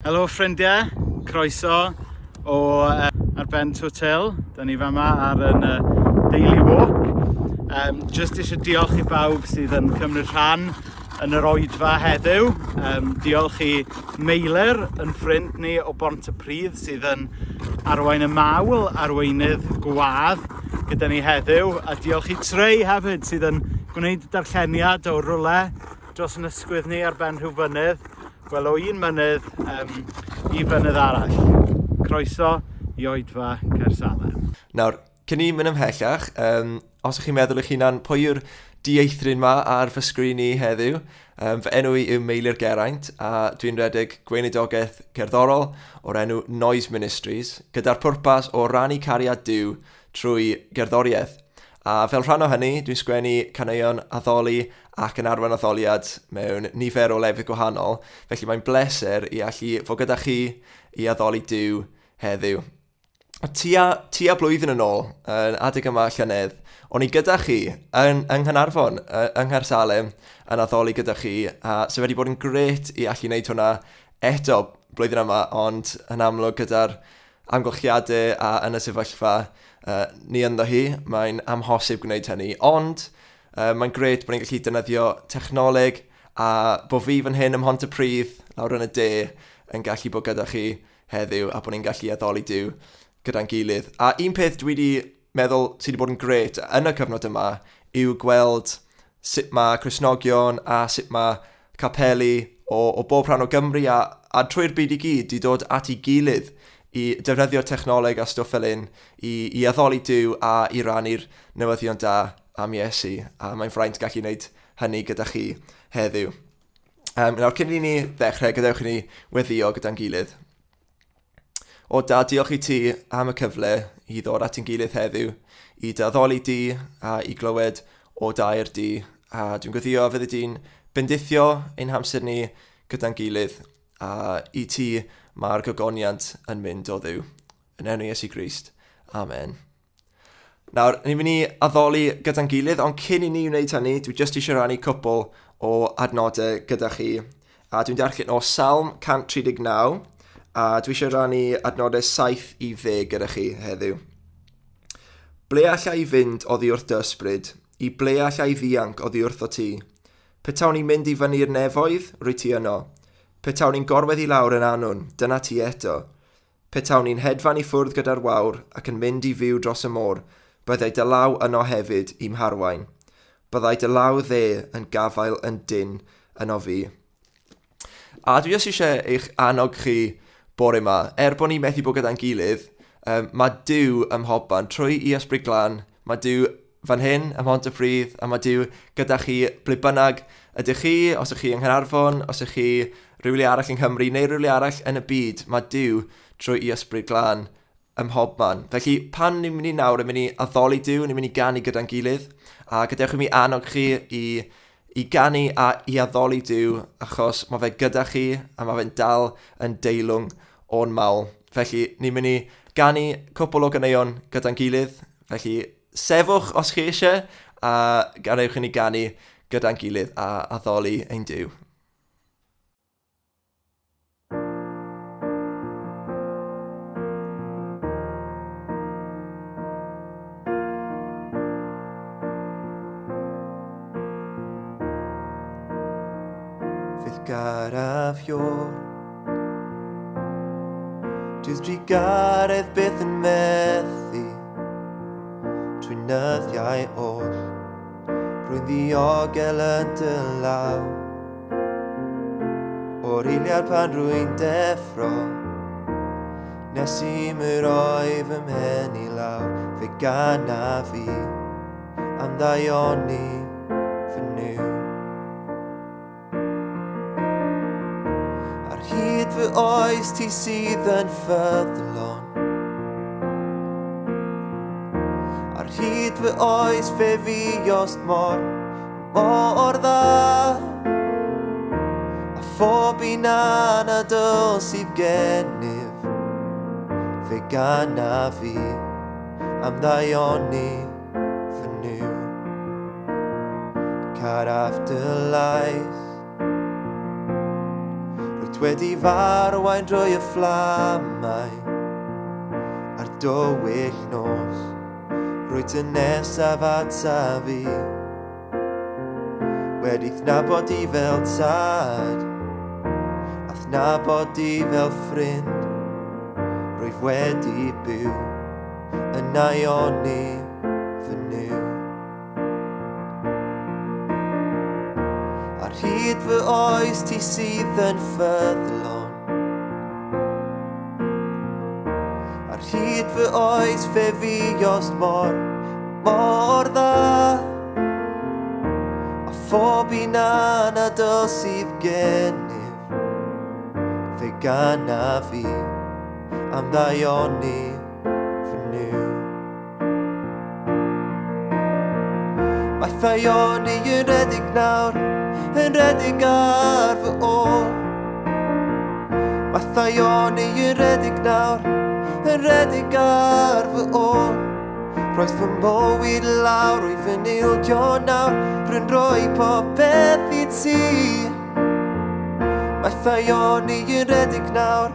Helo ffrindiau, croeso o ar ben Twtil. Da ni fama ar yn Daily Walk. Just eisiau diolch i bawb sydd yn cymryd rhan yn yr oedfa heddiw. Diolch i Meilir, yn ffrind ni o Bontypridd, sydd yn arwain y mawl, arweinydd gwadd gyda ni heddiw. A diolch i Trey hefyd, sydd yn gwneud darlleniad o rwle dros yn ysgwydd ni ar ben rhyw fynydd. Wel, o un mynydd i fynydd arall. Croeso i oedfa Caersalem. Nawr, cyn i mynd ymhellach, os ych chi'n meddwl eich hunan, pwy yw'r dieithryn ma ar fy sgrin i heddiw? Fy enw i yw Meilir Geraint a dwi'n rhedeg gweinidogaeth cerddorol o'r enw Noise Ministries, gyda'r pwrpas o rannu cariad Duw trwy gerddoriaeth. A fel rhan o hynny, dwi'n sgwennu caneuon addoli ac yn arwain addoliad mewn nifer o lefydd gwahanol, felly mae'n bleser i allu fod gyda chi i addoli Duw heddiw. Tua, tua blwyddyn yn ôl, yn adeg yma llynedd, o'n i gyda chi yn, yng Nghaernarfon, yng Nghaersalem, yn addoli gyda chi, a so wedi bod yn grêt i allu wneud hwnna eto blwyddyn yma, ond yn amlwg gyda'r amgylchiadau a yn y sefyllfa ni ynddo hi, mae'n amhosib gwneud hynny. Ond mae'n grêt bod ni'n gallu defnyddio technoleg a bod fi fan hyn ym Mhontypridd, lawr yn y de, yn gallu bod gyda chi heddiw a bod ni'n gallu addoli Duw gyda'n gilydd. A un peth dwi wedi meddwl sydd wedi bod yn grêt yn y cyfnod yma yw gweld sut mae Cristnogion a sut mae capeli o bob rhan o Gymru a trwy'r byd i gyd 'di dod at ei gilydd i defnyddio technoleg a stwff fel hyn i addoli Duw a i rannu'r newyddion da am Iesu. A mae'n fraint gallu gwneud hynny gyda chi heddiw. Nawr, cyn i ni ddechrau, gadewch i ni weddïo gyda'n gilydd. O Dad, diolch i ti am y cyfle i ddod at ein gilydd heddiw, i dy addoli di a i glywed o dair di. A dwi'n gweddio fyddi di'n bendithio ein hamser ni gyda'n gilydd, a i ti mae'r gogoniant yn mynd o Dduw. Yn enw Iesu Grist. Amen. Nawr, ni'n mynd i addoli gyda'n gilydd, ond cyn i ni wneud hynny, dwi jyst eisiau rannu cwpl o adnodau gyda chi. A dwi'n darllen o Salm 139, a dwi eisiau rannu adnodau 7 i 10 gyda chi heddiw. Ble alla i fynd oddi wrth dy ysbryd? I ble alla i ddianc oddi wrtho ti? Petawn i'n mynd i fyny'r nefoedd, rwyt ti yno. Petawn i'n gorwedd i lawr yn Annwn, dyna ti eto. Petawn i'n hedfan i ffwrdd gyda'r wawr ac yn mynd i fyw dros y môr, byddai dy law yno hefyd i'm harwain. Byddai dy law dde yn gafael yn dynn yno fi. A dwi jyst eisiau eich annog chi bore yma, er bod ni methu bod gyda'n gilydd, mae Duw ym mhobman, trwy i Ysbryd Glân, mae Duw fan hyn ym Mhontypridd, a mae Duw gyda chi ble bynnag ydych chi, os ydych chi yng Nghaernarfon, os ydych chi rhywle arall yng Nghymru neu rhywle arall yn y byd, mae Duw trwy i Ysbryd Glân ym mhobman. Felly pan ni'n mynd i nawr yn mynd i addoli Duw, ni'n mynd i ganu gyda'n gilydd, a gadewch i mi annog chi i ganu a i addoli Duw, achos mae fe gyda chi a mae fe'n dal yn deilwng o'n mawl. Felly ni'n mynd i ganu cwpl o ganeuon gyda'n gilydd, felly sefwch os chi eisiau, a gadewch i ni ganu gyda'n gilydd a addoli ein Duw. Fydd garaf ior Dyw'r drugaredd byth yn methu Trwy nyddiau oll Rwy'n ddiogel yn dy law O'r eiliad pan rwy'n deffro Nes i mi roi fy mhen i lawr Fe gana fi am ddaioni fy Nuw. Ar hyd fy oes ti sydd yn ffyddlon. Ar hyd fy oes fe fuost mor, mor dda. A phob un anadl sydd gennyf, fe gana fi am ddaioni fy Nuw. Caraf dy lais. Rwyt wedi farwain drwy y fflamau a'r dywyll nos, rwyt yn nesaf ataf fi. Wedi'th nabod i fel tad, a'th nabod i fel ffrind, rwyf wedi byw yn aioni fy Nuw. Ar hyd fy oes ti sydd yn ffyddlon, ar hyd fy oes fe fuost mor, mor dda, a phob un anadl sydd gennyf, fe ganaf fi am ddaioni fy Nuw. Mae thaioni yn rhedeg nawr, yn rhedeg ar fy ôl. Mae thaioni yn rhedeg nawr, yn rhedeg ar fy ôl. Roedd fy mywyd lawr, rwyf yn ildio nawr, rwy'n rhoi popeth i ti. Mae thaioni yn rhedeg nawr,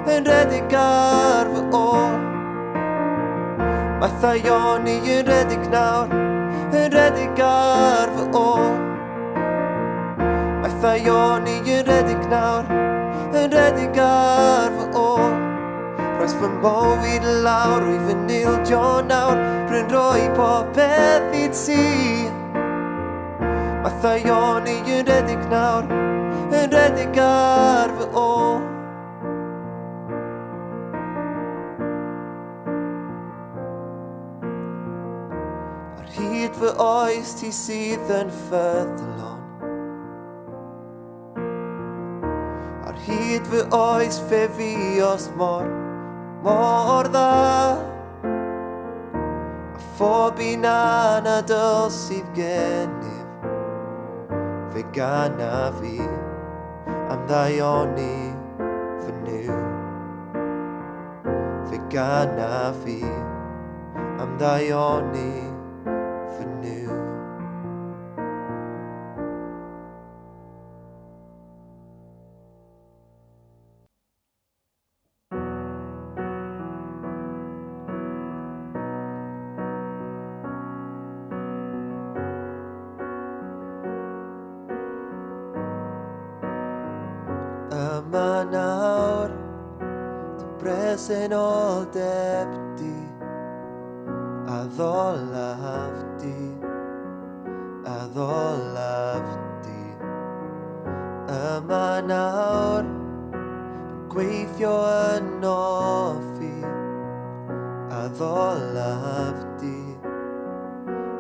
yn rhedeg ar fy ôl. Mae thaioni yn rhedeg nawr, yn rhedeg ar fy ôl. Mae thaioni yn rhedeg nawr, yn rhedeg ar fy ôl. Rhoes fy mywyd lawr, rwyf yn ildio nawr, rwy'n rhoi popeth i ti. Mae thaioni yn rhedeg nawr, yn rhedeg ar fy ôl. Ar hyd fy oes ti sydd yn ffyddlon, ar hyd fy oes fe fuost mor, mor dda, a phob un anadl sydd gennyf, fe ganaf fi am ddaioni fy Nuw. Fe ganaf fi am ddaioni fy Nuw. Yma nawr, dy presenoldeb di, a ddolaf di, a ddolaf di. Yma nawr, yn gweithio ynof fi, a ddolaf di,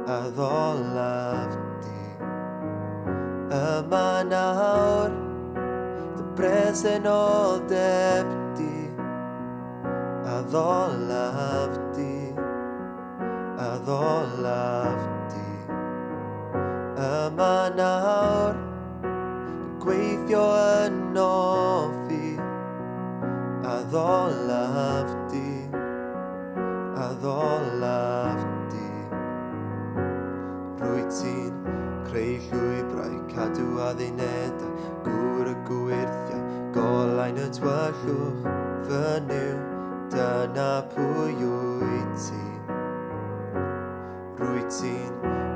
a ddolaf di. Yma nawr, dy presenoldeb di, a ddolaf di, a ddolaf di. Yma nawr, yn gweithio ynof fi, a ddolaf di, a ddolaf di. Rwyt ti'n creu llwybrau, cadw addunedau, gŵr y gwyrthiau, golain y tywyllwch, fy Nuw, dyna pwy wyt ti. Rwyt ti'n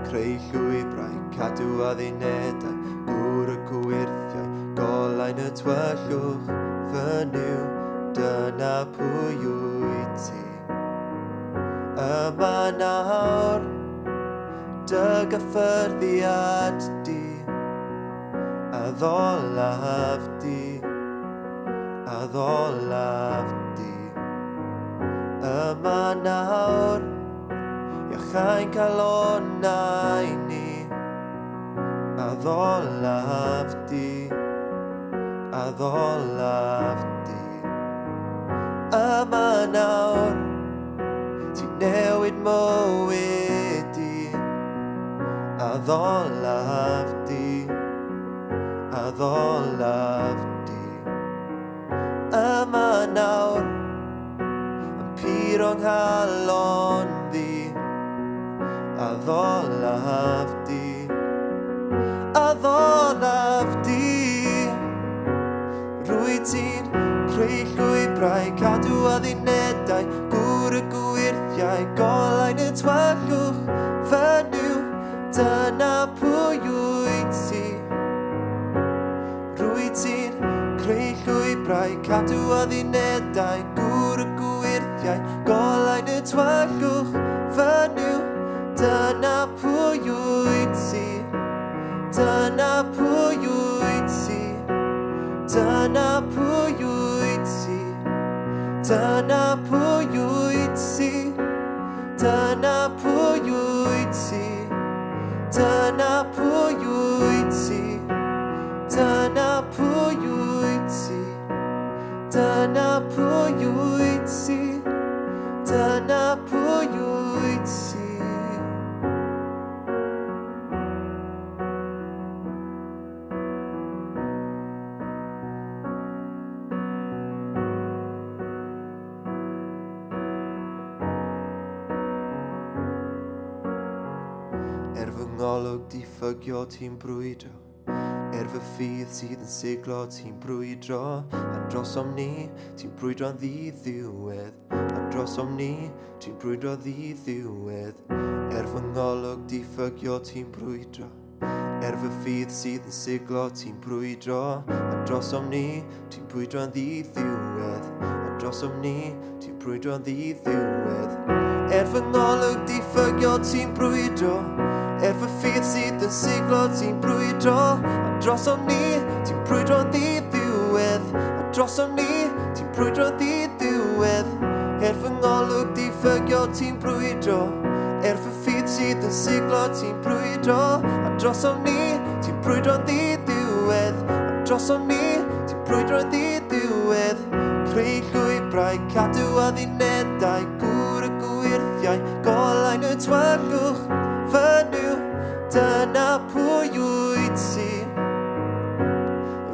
creu llwybrau, cadw addunedau, gŵr y gwyrthiau, golain y tywyllwch, fy Nuw, dyna pwy wyt ti. Yma nawr, dy gyffyrddiad di, a ddolaf di, a ddolaf di. Yma nawr, iachau'n calonnau ni, a ddolaf di, a ddolaf di. Yma nawr, ti'n newid mywyd i, a ddolaf di, a ddolaf di. Yma nawr, yn pur o'n nghalon ddi, a ddolaf di, a ddolaf di. Rwyt llwybrau, cadw addunedau, gŵr y gwyrthiau, golau'n y twallwch, fy Nuw, dyna pwy wyt ti. Rwyt ti'n creu llwybrau, cadw addunedau, gŵr y gwyrthiau, golau'n y twallwch, fy Nuw, dyna pwy wyt ti. Dyna pwy wyt ti. Dyna pwy wyt ti. Dyna pwy wyt ti. Dyna pwy wyt ti. Dyna pwy wyt ti. Dyna pwy wyt ti. Dyna pwy wyt ti. Dyna pwy wyt ti. Er fy ngolwg diffygio ti'n brwydro, er fy ffydd sydd yn siglo ti'n brwydro, a drosom ni ti'n brwydro'n ddiddiwedd, a drosom ni ti'n brwydro ddiddiwedd, er fy ngolwg diffygio ti'n brwydro. Er fy ffydd sydd yn siglo, ti'n brwydro, a drosom ni, ti'n brwydro'n ddiddiwedd. A drosom ni, ti'n brwydro'n ddiddiwedd. Er fy ngolwg diffygio, ti'n brwydro. Er fy ffydd sydd yn siglo, ti'n brwydro. A drosom ni, ti'n brwydro'n ddiddiwedd. A drosom ni, ti'n brwydro'n ddiddiwedd. Er fy ngolwg diffygio, ti'n brwydro. Er fy ffydd sydd yn siglo, ti'n brwydro. A drosom ni, ti'n brwydro'n ddiddiwedd. A drosom ni, ti'n brwydro'n ddiddiwedd. Creu llwybrau, cadw addunedau, gŵr y gwyrthiau, golau'n y twallwch, fy Nuw, dyna pwy wyt ti.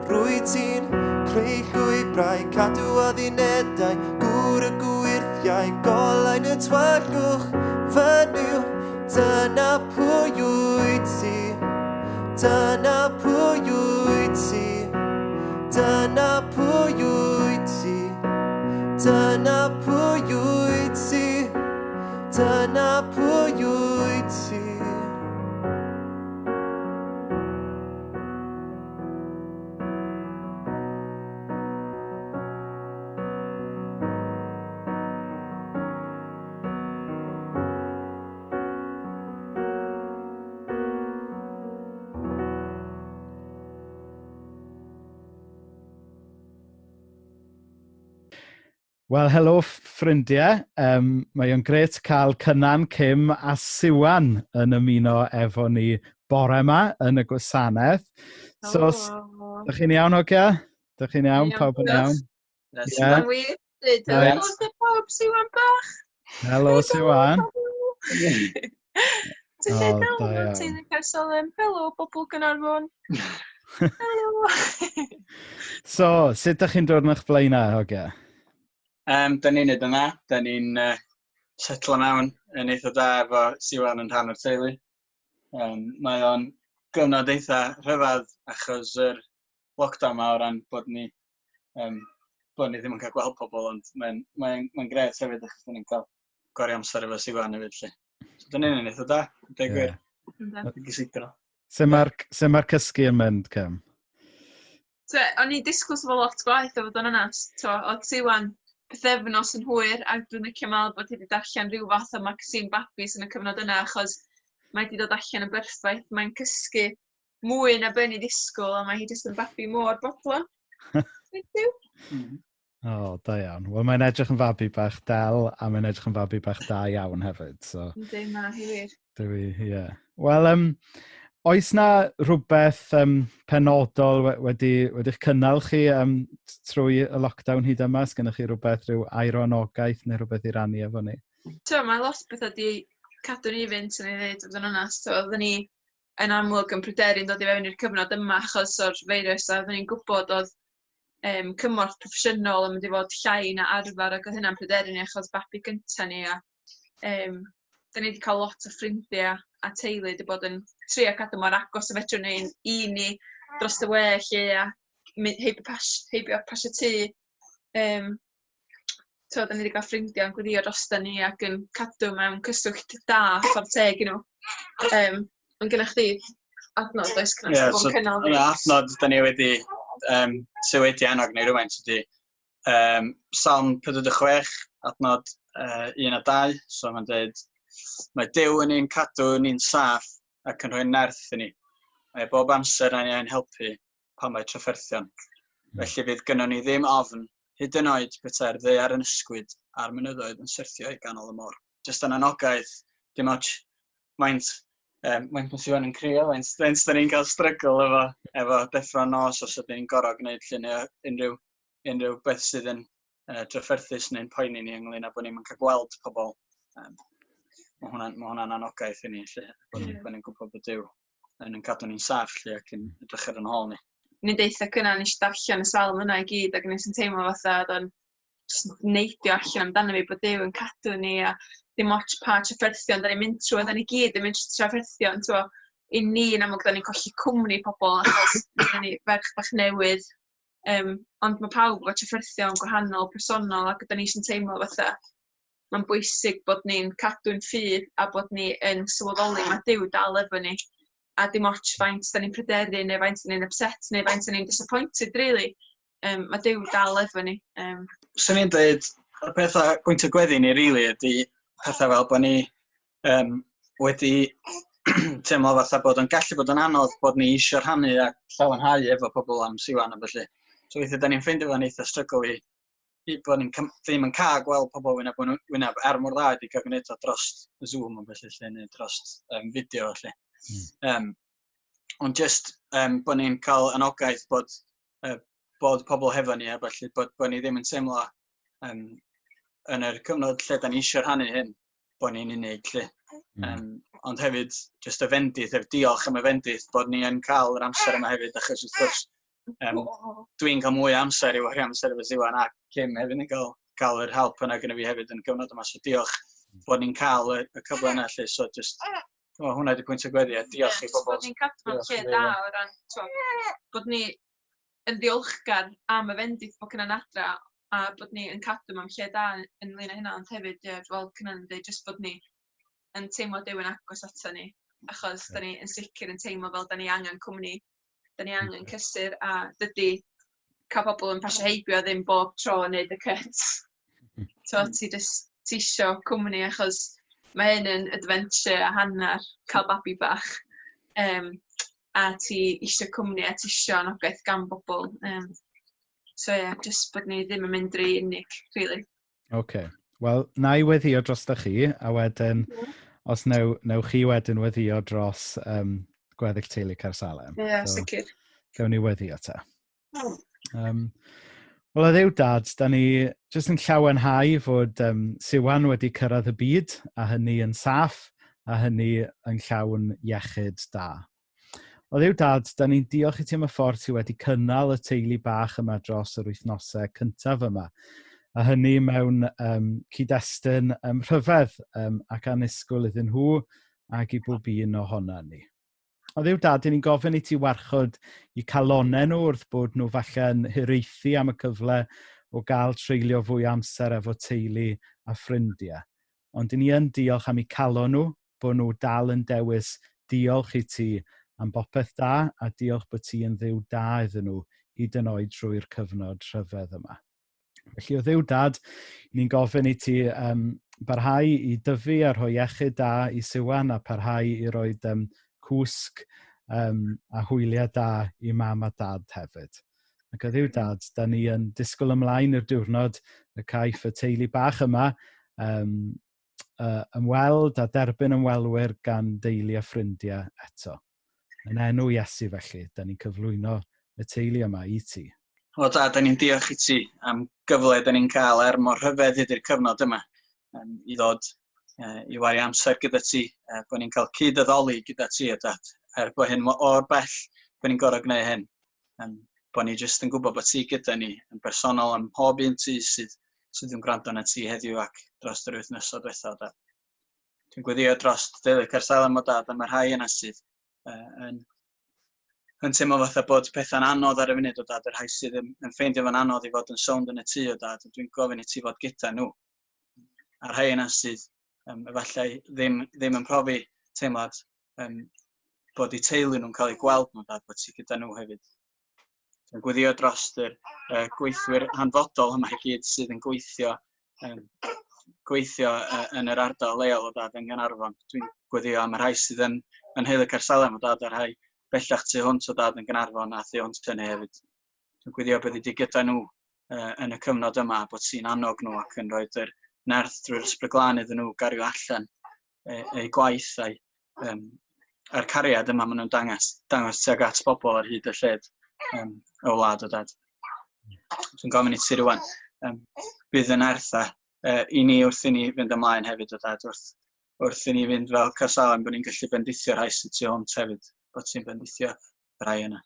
Rwyt ti'n creu llwybrau, cadw addunedau, gŵr y gwyrthiau, golau'n y twallwch, fy Nuw, dyna pwy wyt ti. Dyna pwy wyt ti. Dyna pwy wyt ti. Dyna pwy wyt ti. Dyna pwy wyt ti. Wel, helo ffrindiau. Mae o'n grêt cael Cynan, Kim a Siwan yn ymuno efo ni bore yma yn y gwasanaeth. So, ydych chi'n iawn, hogia? Ydych chi'n iawn? Pawb yn iawn? Yeah. Siwan wir. Helo pawb, Siwan bach. Helo, Siwan. Ti'n lle dal, ti'n Caersalem. Helo, bobl Gaernarfon. Helo. So, sut ydych chi'n dod yn eich blaenau, hogia? Da ni'n neud yna. Da ni'n setlo mewn yn eitha da efo Siwan yn rhan o'r teulu. Mae o'n gyfnod eitha rhyfedd achos yr lockdown ma o ran bod ni ddim yn cael gweld pobl, ond mae'n grêt hefyd achos da ni'n cael gwario amser efo Siwan hefyd, lle. So da ni'n eitha da, dweud gwir. Dwi'n gysidro. Sut mae'r cysgu yn mynd, Kim? O'n i'n disgwyl sefo lot gwaith o fod yn onest. Oedd Siwan pythefnos yn hwyr, a dwi'n licio meddwl bod hi wedi darllen rhyw fath o magazine babis yn y cyfnod yna, achos mae wedi dod allan yn berffaith. Mae'n cysgu mwy na be o'n i'n ddisgwyl, a mae hi jyst yn babi mor bodlon. Thank you. O, da iawn. Wel, mae'n edrych yn fabi bach del, a mae'n edrych yn fabi bach da iawn hefyd. So. Yndi, ma hi wir. Dwi, ie. Wel, oes na rhywbeth penodol wedi'ch cynnal chi trwy y lockdown hyd yma? Sgennych chi rhywbeth, rhyw air o anogaeth neu rhywbeth i rannu efo ni? Mae lot o bethau wedi cadw ni fynd, swn i'n dweud, fod yn onest. Oedden ni yn amlwg yn pryderu'n dod i fewn i'r cyfnod yma achos o'r feirws, a oedden ni'n gwybod oedd cymorth proffesiynol yn mynd i fod llai na arfer, ac oedd hynna'n pryderu ni achos babi gynta ni, a da ni wedi cael lot o ffrindiau a teulu wedi bod yn trio cadw mor agos y fedrwn ni i ni dros y we lle, a heibio pasio tŷ. T'o, da ni wedi cael ffrindiau yn gweddio drosta ni ac yn cadw mewn cyswllt da, ffordd teg i nhw. Ond gennych chdi adnod, oes cynnar? Ie, so yna adnod da ni wedi, sydd wedi annog neu rhywfaint ydy Salm 46, adnod 1 a 2, so mae'n dweud, mae Duw yn ein cadw ni'n saff ac yn rhoi nerth i ni. Mae bob amser yn ein helpu pan mae trafferthion. Felly fydd gynnon ni ddim ofn, hyd yn oed petai'r ddaear yn ysgwyd a'r mynyddoedd yn syrthio i ganol y môr. Jyst yn anogaeth, dim ots maint, maint mae Siwan yn crio, faint, faint da ni'n cael strygl efo deffro nos os ydyn ni'n gorfod gwneud lle neu unrhyw beth sydd yn drafferthus neu'n poeni ni ynglyn â bod ni'n cael gweld pobl. Mae hwnna'n ma hwnna anogaeth i ni, lle, bod ni'n gwybod bod Duw yn cadw ni'n saff lle ac yn edrych ar yn hôl ni. Ni'n deitha cynna, nes i darllen y salm yna i gyd ac nes i'n teimlo fatha oedd o'n jyst neidio allan amdano fi bod Duw yn cadw ni a dim ots pa trafferthion da ni'n mynd trwy, da ni gyd yn mynd trwy trafferthion, t'wo, i ni yn amlwg da ni'n colli cwmni pobl achos da ni ferch bach newydd, ond mae pawb efo trafferthion gwahanol, personol, ac da ni eisiau teimlo fatha mae'n bwysig bod ni'n cadw'n ffydd a bod ni yn sylweddoli mae Duw dal efo ni a dim ots faint da ni'n pryderu neu faint da ni'n upset neu faint da ni'n disappointed really. Mae Duw dal efo ni. Swn i'n dweud, y pethau pwynt y gweddi ni really ydy pethau fel bod ni wedi teimlo fatha bod yn gallu bod yn anodd bod ni eisiau rhannu a llawenhau efo pobl am Siwan a felly. So weithiau da ni'n ffeindio fo'n eitha strygl i bod ni'n ddim yn cael gweld pobl wyneb yn wyneb er mor dda ydi cael gwneud o dros Zoom a felly lle, neu dros fideo felly. Ond just bod ni'n cael anogaeth bod pobl hefo ni a felly bod ni ddim yn teimlo yn yr cyfnod lle da ni eisiau rhannu hyn, bod ni'n unig lle. Ond hefyd, just y fendith, efo diolch am y fendith, bod ni yn cael yr amser yma hefyd, achos wrth gwrs, dwi'n cael mwy o amser i wario amser efo Siwan a Kim hefyd yn cael yr help yna gyda fi hefyd yn gyfnod yma, so diolch bod ni'n cael y cyfle yna lle, so just, hwnna di pwynt y gweddi, a diolch i bobl. Bod ni'n cadw mewn lle da o ran, bod ni yn ddiolchgar am y fendith bod Cynan adra a bod ni yn cadw mewn lle da ynglyn â hynna, ond hefyd, ie, fel Cynan yn dweud, jyst bod ni yn teimlo Duw yn agos ato ni, achos da ni yn sicr yn teimlo fel da ni angen cwmni, da ni angen cysur, a dydy cael pobl yn pasio heibio ddim bob tro yn neud y cut. So, ti jyst, ti isio cwmni, achos mae hyn yn adventure a hanner cael babi bach. A ti isio cwmni a ti isio anogaeth gan bobl. So ie, yeah, just bod ni ddim yn mynd rhy unig, really. OK. Wel, na i weddio drostoch chi, a wedyn, os newch chi wedyn weddio dros gweddill teulu Caersalem. Ie, yeah, so, sicr. Gawn ni weddio ta. Wel, o Dduw Dad, da ni jyst yn llawenhau fod Siwan wedi cyrraedd y byd, a hynny yn saff, a hynny yn llawn iechyd da. O Dduw Dad, da ni'n diolch i ti am y ffordd ti wedi cynnal y teulu bach yma dros yr wythnosau cyntaf yma. A hynny mewn cyd-destun rhyfedd ac annisgwyl iddyn nhw ac i bob un ohona ni. O Dduw Dad, ni'n gofyn i ti warchod i calonnau nhw wrth bod nhw falle yn hiraethu am y cyfle o gael treulio fwy amser efo teulu a ffrindiau. Ond ni yn diolch am eu calon nhw, bod nhw dal yn dewis diolch i ti am bopeth da, a diolch bod ti yn Dduw da iddyn nhw hyd yn oed trwy'r cyfnod rhyfedd yma. Felly o Dduw Dad, ni'n gofyn i ti barhau i dyfu a rhoi iechyd da i Siwan a parhau i roi cwsg a hwyliau da i mam a dad hefyd. Ac o Dduw Dad, da ni yn disgwyl ymlaen i'r diwrnod y caiff y teulu bach yma ymweld a derbyn ymwelwyr gan deulu a ffrindiau eto. Yn enw Iesu felly, da ni'n cyflwyno y teulu yma i ti. O Dad, da ni'n diolch i ti am gyfle da ni'n cael er mor rhyfedd ydy'r cyfnod yma i ddod i wario amser gyda ti, bod ni'n cael cyd-addoli gyda ti, o Dad, er bod hyn o'r bell bod ni'n gorfod gwneud hyn. Bod ni jyst yn gwybod bod ti gyda ni yn bersonol am pob un ti sydd yn gwrando arna ti heddiw ac dros yr wythnosau diwethaf, Dad. Dwi'n gweddio dros deulu Caersalem o Dad, a mae'r rhai yna sydd yn teimlo fatha bod pethau'n anodd ar y funud o dad, y rhai sydd yn, yn ffeindio fo'n anodd i fod yn sownd yn y tŷ o dad, dwi'n gofyn i ti fod gyda nhw. A'r rhai yna sydd efallai ddim, ddim yn profi teimlad um, bod eu teulu nhw'n cael eu gweld nhw, dad, bod ti gyda nhw hefyd. Dwi'n gweddio dros yr uh, gweithwyr hanfodol yma i gyd sydd yn gweithio, um, gweithio uh, yn yr ardal leol o dad yng Nghaernarfon. Dwi'n gweddio am y rhai sydd yn, yn Heulu Caersalem o dad a'r rhai bellach tu hwnt o dad yn Gaernarfon a thu hwnt hynny hefyd. Dwi'n gweddio byddi di gyda nhw uh, yn y cyfnod yma, bod ti'n annog nhw ac yn rhoi yr nerth drwy'r ysbryd glân iddyn nhw gario allan eu, eu gwaith a'u, um, a'r cariad yma maen nhw'n dangos, dangos tuag at bobl ar hyd y lled um, y wlad o dad. Dwi'n gofyn i ti rwan, um, bydd yn ertha uh, i ni wrth i ni fynd ymlaen hefyd o dad, wrth, wrth i ni fynd fel Caersalem, bod ni'n gallu bendithio rhai sydd tu hwnt hefyd, bod ti'n bendithio rhai yna.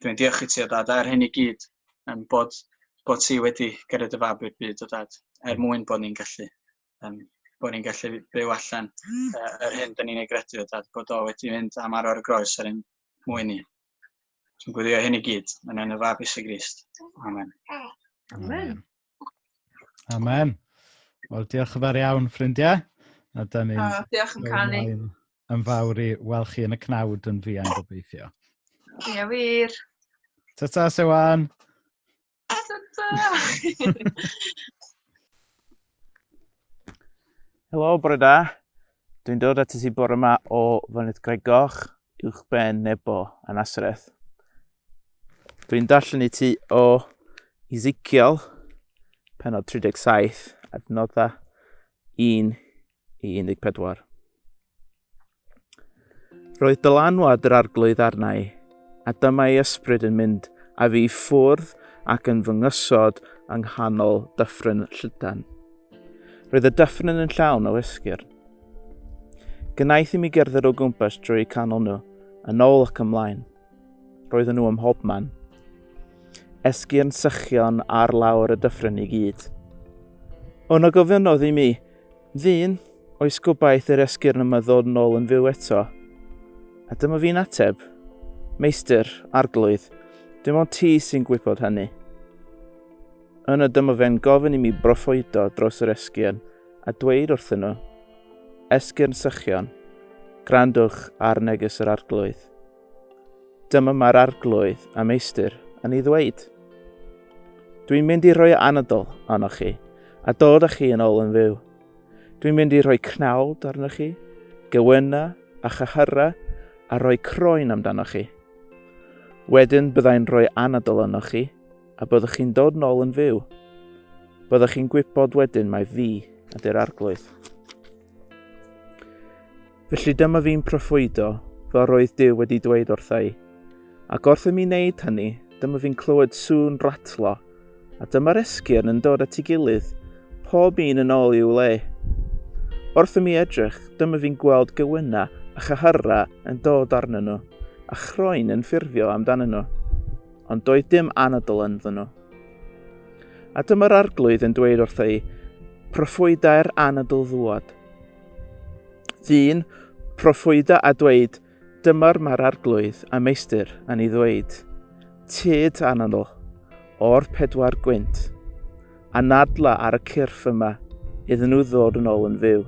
Dwi'n diolch i ti o dad, ar hyn i gyd, um, bod, bod ti wedi gyrru dy fab i'r byd o dad, er mwyn bod ni'n gallu um, bod ni'n gallu byw allan uh, yr hyn dyn ni'n ei gredu o dad, bod o wedi mynd am ar y groes ar ein mwyn ni. Dwi'n gweddio hyn i gyd, yn enw fab Iesu Grist. Amen. Amen. Amen. Wel, diolch yn fawr iawn, ffrindiau. A da ni'n... Oh, diolch yn canu. Yn fawr i weld chi yn y cnawd yn fuan gobeithio. Ie, wir. Ta-ta, Sewan. Ta-ta! Helo, bore da. Dwi'n dod at ti bore yma o Fynydd Gregoch, uwch ben Nebo a Nasareth. Dwi'n darllen i ti o Ezekiel, penod 37, adnodda 1 i 14. Roedd dylanwad yr arglwydd arna i, a dyma ei ysbryd yn mynd â fi i ffwrdd ac yn fy ngysod yng nghanol dyffryn llydan. Roedd y dyffryn yn llawn o esgyrn. Gwnaeth i mi gerdded o gwmpas drwy eu canol nhw, yn ôl ac ymlaen. Roedden nhw ym mhobman. Esgyrn sychion ar lawr y dyffryn i gyd. Yna gofynnodd i mi, Ddyn, oes gobaith i'r esgyrn yma ddod nôl yn fyw eto? A dyma fi'n ateb, Meistr, Arglwydd, dim ond ti sy'n gwybod hynny. Yna dyma fe'n gofyn i mi broffwydo dros yr esgyrn a dweud wrthyn nhw, Esgyrn sychion, gwrandwch ar neges yr Arglwydd. Dyma mae'r Arglwydd a Meistr yn ei ddweud. Dwi'n mynd i roi anadl arnoch chi a dod â chi yn ôl yn fyw. Dwi'n mynd i roi cnawd arnoch chi, gewyna a chyhyrau a rhoi croen amdanoch chi. Wedyn byddai'n rhoi anadl arnoch chi a byddwch chi'n dod nôl yn fyw. Byddwch chi'n gwybod wedyn mai fi ydy'r Arglwydd. Felly dyma fi'n proffwydo fel roedd Duw wedi dweud wrtha i. Ac wrth i mi wneud hynny, dyma fi'n clywed sŵn ratlo, a dyma'r esgyrn yn dod at ei gilydd, pob un yn ôl i'w le. Wrth i mi edrych, dyma fi'n gweld gewynnau a chyhyrau yn dod arnyn nhw, a chroen yn ffurfio amdanyn nhw. Ond doedd dim anadl ynddyn nhw. A dyma'r arglwydd yn dweud wrtha i, proffwydai'r anadl ddwad. Ddyn, proffwyda a dweud, dyma'r mae'r arglwydd a meistr yn ei ddweud. Tyd anadl, o'r pedwar gwynt, anadla ar y cyrff yma, iddyn nhw ddod yn ôl yn fyw.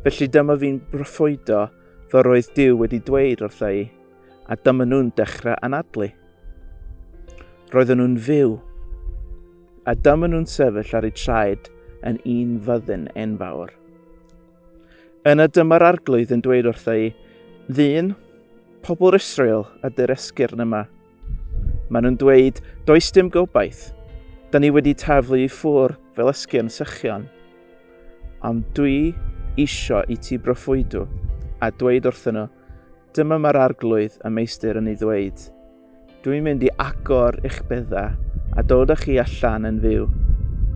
Felly dyma fi'n proffwydo fel roedd Duw wedi dweud wrtha i, a dyma nhw'n dechrau anadlu. Roedden nhw'n fyw, a dyma nhw'n sefyll ar eu traed yn un fyddin enfawr. Yna dyma'r arglwydd yn dweud wrtha i, Ddyn, pobl Israel ydy'r esgyrn yma. Maen nhw'n dweud, does dim gobaith. Da ni wedi taflu i ffwr fel esgyrn sychion. Ond dwi isio i ti broffwydw a dweud wrthyn nhw, dyma mae'r arglwydd y meistr yn ei ddweud. Dwi'n mynd i agor eich bedda a dod â chi allan yn fyw.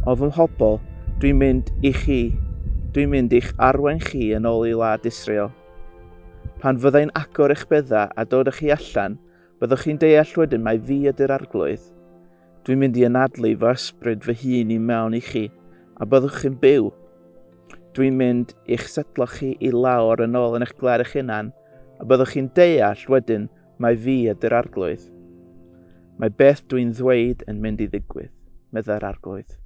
O fy mhobl, dwi'n mynd i chi. Dwi'n mynd i'ch arwain chi yn ôl i wlad Israel. Pan fyddai'n agor eich bedda a dod â chi allan, byddwch chi'n deall wedyn mai fi ydy'r arglwydd. Dwi'n mynd i anadlu fy ysbryd fy hun i mewn i chi, a byddwch chi'n byw. Dwi'n mynd i'ch setlo chi i lawr yn ôl yn eich gwlad eich hunan, a byddwch chi'n deall wedyn Mae fi ydy'r arglwydd. Mae beth dwi'n ddweud yn mynd i ddigwydd, meddai'r arglwydd.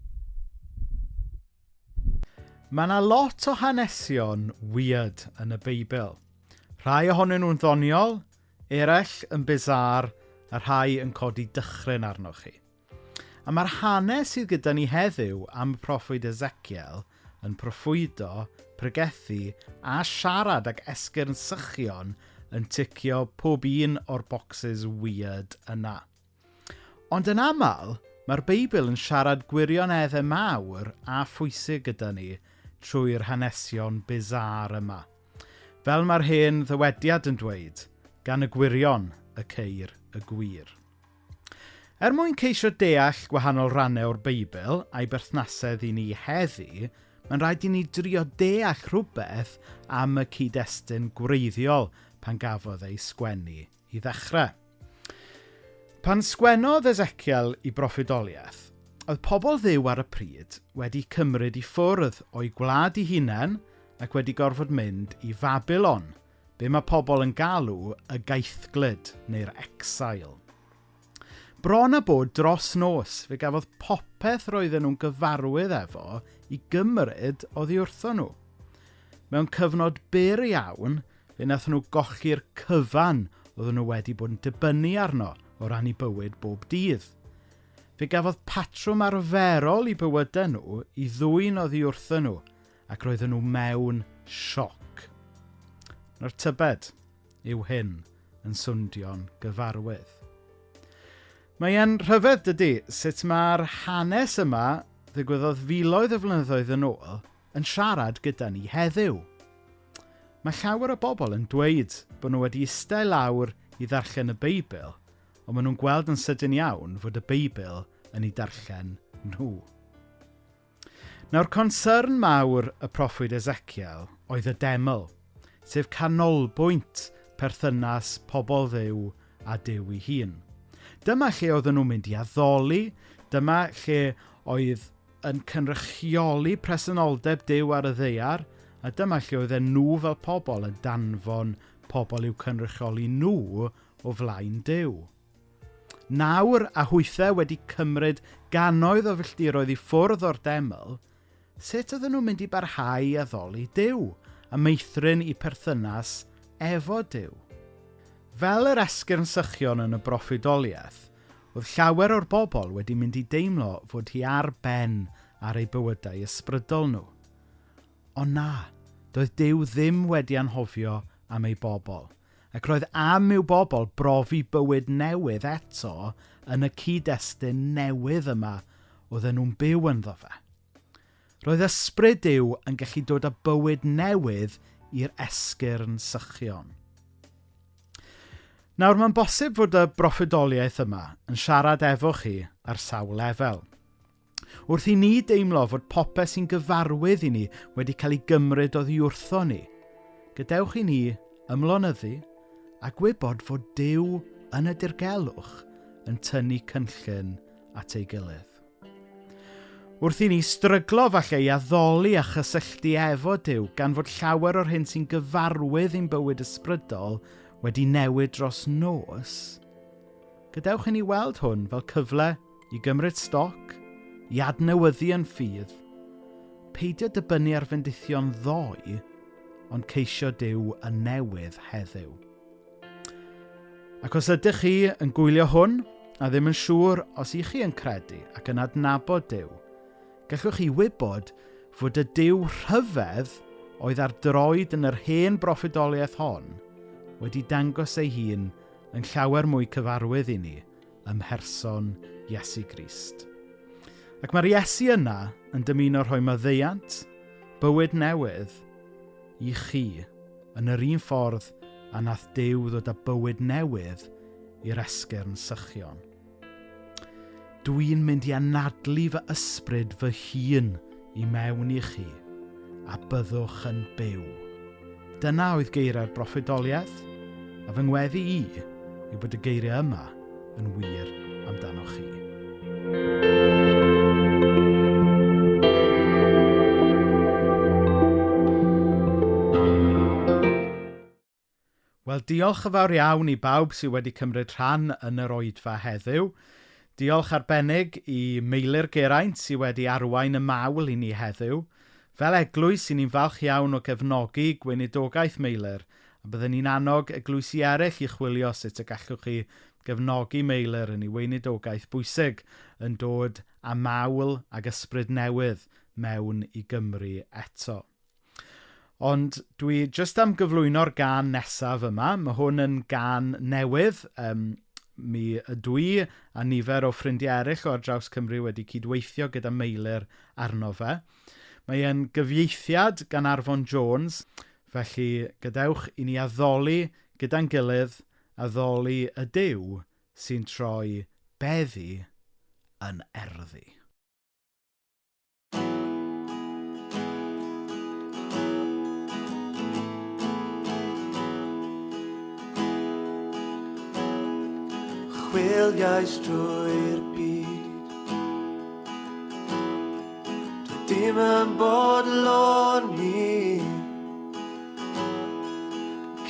Mae yna lot o hanesion weird yn y Beibl. Rhai ohonyn nhw'n ddoniol, eraill yn bizar, a rhai yn codi dychryn arnoch chi. A mae'r hanes sydd gyda ni heddiw am y proffwyd Ezekiel yn proffwydo, pregethu a siarad ag esgyrn sychion yn ticio pob un o'r boxes weird yna. Ond yn aml, mae'r Beibl yn siarad gwirioneddau mawr a phwysig gyda ni trwy'r hanesion bizar yma. Fel mae'r hen ddywediad yn dweud, gan y gwirion y ceir y gwir. Er mwyn ceisio deall gwahanol rannau o'r Beibl a'i berthnasedd i ni heddi, mae'n rhaid i ni drio deall rhywbeth am y cyd-destun gwreiddiol pan gafodd ei sgwennu i ddechrau. Pan sgwennodd Ezekiel i broffwydoliaeth, oedd pobl ddiw ar y pryd wedi cymryd i ffwrdd o'i gwlad ei hunain ac wedi gorfod mynd i Fabilon, be mae pobl yn galw y gaethglud neu'r exile. Bron a bod dros nos, fe gafodd popeth roedden nhw'n gyfarwydd efo i gymryd oddi wrthon nhw. Mewn cyfnod byr iawn, fe wnaethon nhw golli'r cyfan oedden nhw wedi bod yn dibynnu arno o ran eu bywyd bob dydd. Fe gafodd patrwm arferol i bywydau nhw i ddwyn oddi wrthyn nhw ac roedden nhw mewn sioc. Nawr tybed yw hyn yn swndio'n gyfarwydd. Mae e'n rhyfedd dydy sut mae'r hanes yma ddigwyddodd filoedd o flynyddoedd yn ôl yn siarad gyda ni heddiw. Mae llawer o bobl yn dweud bod nhw wedi eistedd lawr i ddarllen y Beibl, ond maen nhw'n gweld yn sydyn iawn fod y Beibl yn ei darllen nhw. Nawr, concern mawr y proffwyd Ezekiel oedd y deml, sef canolbwynt perthynas pobl ddew a Duw ei hun. Dyma lle oedden nhw'n mynd i addoli, dyma lle oedd yn cynrychioli presenoldeb Duw ar y ddaear, a dyma lle oedden nhw fel pobl yn danfon pobl i'w cynrychioli nhw o flaen Duw. Nawr a hwythau wedi cymryd gannoedd o filltiroedd i ffwrdd o'r deml, sut oedden nhw'n mynd i barhau i addoli Duw a meithrin i perthynas efo Duw? Fel yr esgyrn sychion yn y broffwydoliaeth, oedd llawer o'r bobl wedi mynd i deimlo fod hi ar ben ar eu bywydau ysbrydol nhw. Ond na, doedd Duw ddim wedi anghofio am ei bobl. Ac roedd am i'w bobl brofi bywyd newydd eto yn y cyd-destun newydd yma oedden nhw'n byw ynddo fe. Roedd ysbryd Duw yn gallu dod â bywyd newydd i'r esgyrn sychion. Nawr, mae'n bosib fod y broffwydoliaeth yma yn siarad efo chi ar sawl lefel. Wrth i ni deimlo fod popeth sy'n gyfarwydd i ni wedi cael ei gymryd oddi wrtho ni, gadewch i ni ymlonyddu a gwybod fod Duw yn y dirgelwch yn tynnu cynllun at ei gilydd. Wrth i ni stryglo falle i addoli a chysylltu efo Duw gan fod llawer o'r hyn sy'n gyfarwydd i'n bywyd ysbrydol wedi newid dros nos, gadewch i ni weld hwn fel cyfle i gymryd stoc, i adnewyddu yn ffydd, peidio dibynnu ar fendithion ddoe, ond ceisio Duw yn newydd heddiw. Ac os ydych chi yn gwylio hwn a ddim yn siŵr os ych chi yn credu ac yn adnabod Duw, gallwch chi wybod fod y Duw rhyfedd oedd ar droed yn yr hen broffwydoliaeth hon wedi dangos ei hun yn llawer mwy cyfarwydd i ni ym mherson Iesu Grist. Ac mae'r Iesu yna yn dymuno rhoi maddeuant, bywyd newydd i chi yn yr un ffordd a nath Duw ddod â bywyd newydd i'r esgyrn sychion. Dwi'n mynd i anadlu fy ysbryd fy hun i mewn i chi a byddwch yn byw. Dyna oedd geiriau'r broffwydoliaeth, a fy ngweddi i yw bod y geiriau yma yn wir amdanoch chi. Wel, Wel, diolch yn fawr iawn i bawb sydd wedi cymryd rhan yn yr oedfa heddiw. Diolch arbennig i Meilir Geraint sydd wedi arwain y mawl i ni heddiw. Fel eglwys, i ni'n falch iawn o gefnogi gweinidogaeth Meilir, a byddwn ni'n annog eglwysi eraill i chwilio sut y gallwch chi gefnogi Meilir yn ei weinidogaeth bwysig yn dod â mawl ag ysbryd newydd mewn i Gymru eto. Ond dwi jyst am gyflwyno'r gân nesaf yma. Mae hwn yn gân newydd. Mi ydw i a nifer o ffrindiau eraill o ar draws Cymru wedi cydweithio gyda Meilir arno fe. Mae e'n gyfieithiad gan Arfon Jones, felly gadewch i ni addoli gyda'n gilydd, addoli y Duw sy'n troi beddi yn erddi. Chwiliais drwy'r byd, doedd dim yn bodloni.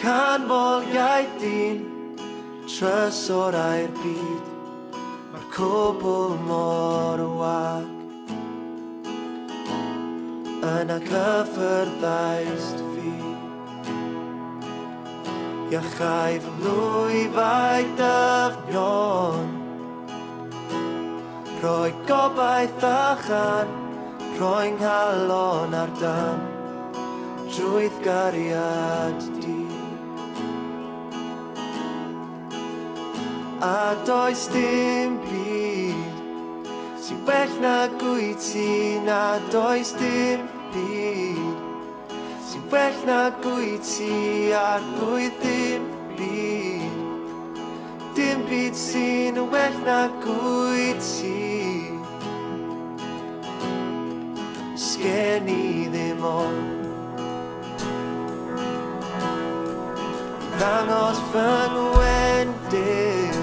Canmol iaith dyn, trysorau'r byd, mae'r cwbl mor wag. Yna cyffyrddaist fi, iachau fy mlwyfau dyfnion. Rhoi gobaith a chan, rhoi nghalon ar dân, drwy'th gariad di. A does dim byd sy'n well na gwyt ti, na does dim byd sy'n well na gwyt ti, arglwydd, dim byd. Dim byd sy'n well na gwyt ti. Sgen i ddim ond ddangos fy ngwendid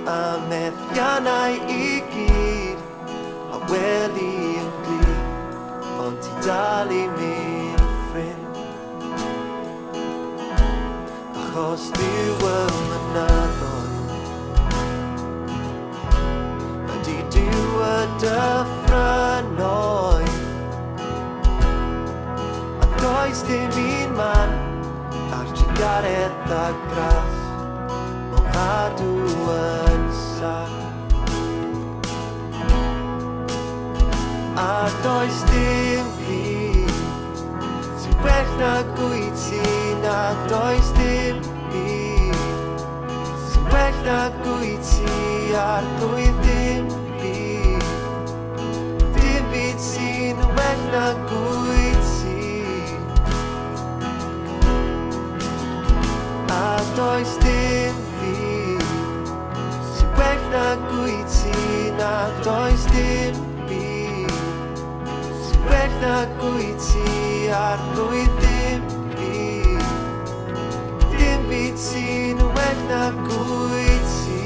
a methiannau i gyd, a weli yn glir, ond ti dal i mi'n ffrind. Achos Duw y mynyddoedd ydi Duw y dyffrynnoedd, a does dim un man ar trugaredd a gras mewn cadw yn saff. A does dim byd sy'n well na gwyt ti, na does dim byd sy'n well na gwyt ti, arglwydd, dim byd. Dim byd sy'n well na gwyt ti. A does dim byd sy'n well na gwyt ti, na does dim byd sy'n well na gwyt ti, arglwydd, dim byd. Dim byd sy'n well na gwyt ti.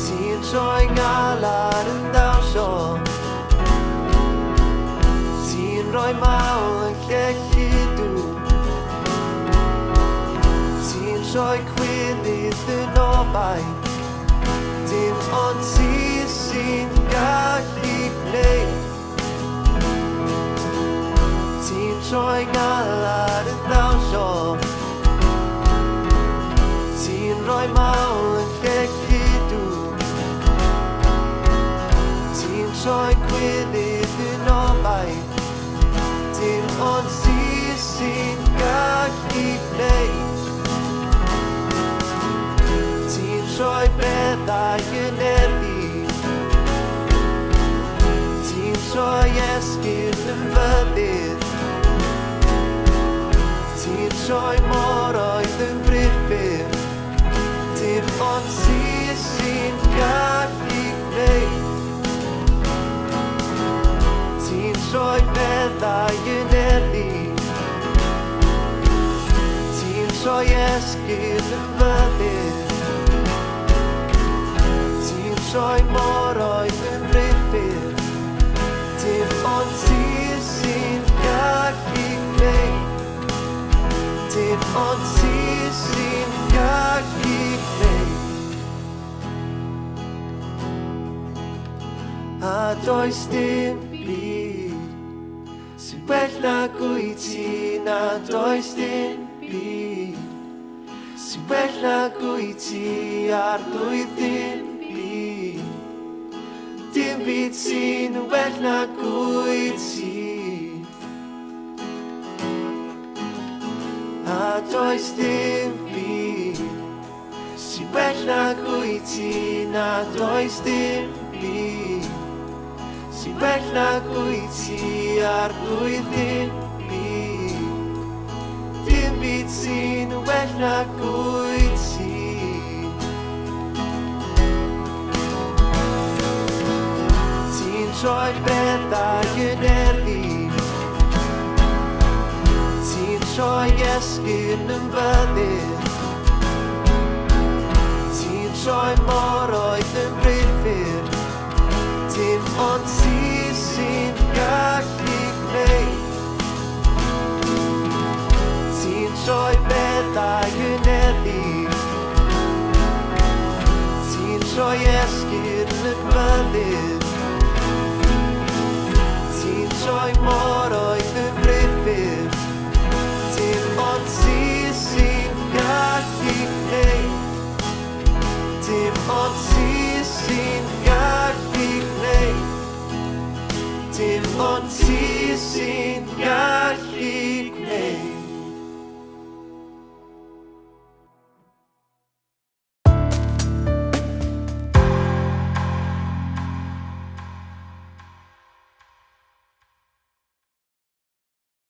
Ti'n troi ngalar yn dawnsio, ti'n rhoi mawl yn lle lludw, ti'n troi cwilydd yn obaith, dim ond ti sy'n gallu gwneud. Ti'n troi ngalar yn dawnsio, ti'n rhoi mawl yn lle lludw, ti'n troi cwilydd yn obaith, dim ond ti sy'n gallu gwneud. Ti'n troi beddau yn erddi, ti'n troi esgyrn yn fyddin, ti'n troi moroedd yn briffyrdd, dim ond ti sy'n gallu gwneud. Ti'n troi beddau yn erddi, ti'n troi esgyrn yn fyddin, ti'n troi moroedd yn briffyrdd. Dim ond ti sy'n gallu gwneud. Dim ond ti sy'n gallu gwneud. A does dim byd sy'n well nag wyt ti, na does dim byd sy'n well nag wyt ti, arglwydd dim byd. Dim byd sy'n well nag wyt ti. A does dim byd sy'n well nag wyt ti, na does dim byd sy'n well nag wyt ti, arglwydd dim byd. Dim byd sy'n well nag wyt ti. Ti'n troi beddau yn erddi, ti'n troi esgyrn yn fyddin, ti'n troi moroedd yn briffyrdd, dim ond ti sy'n gallu gwneud. Ti'n troi beddau yn erddi, ti'n troi esgyrn yn fyddin, ti'n troi moroedd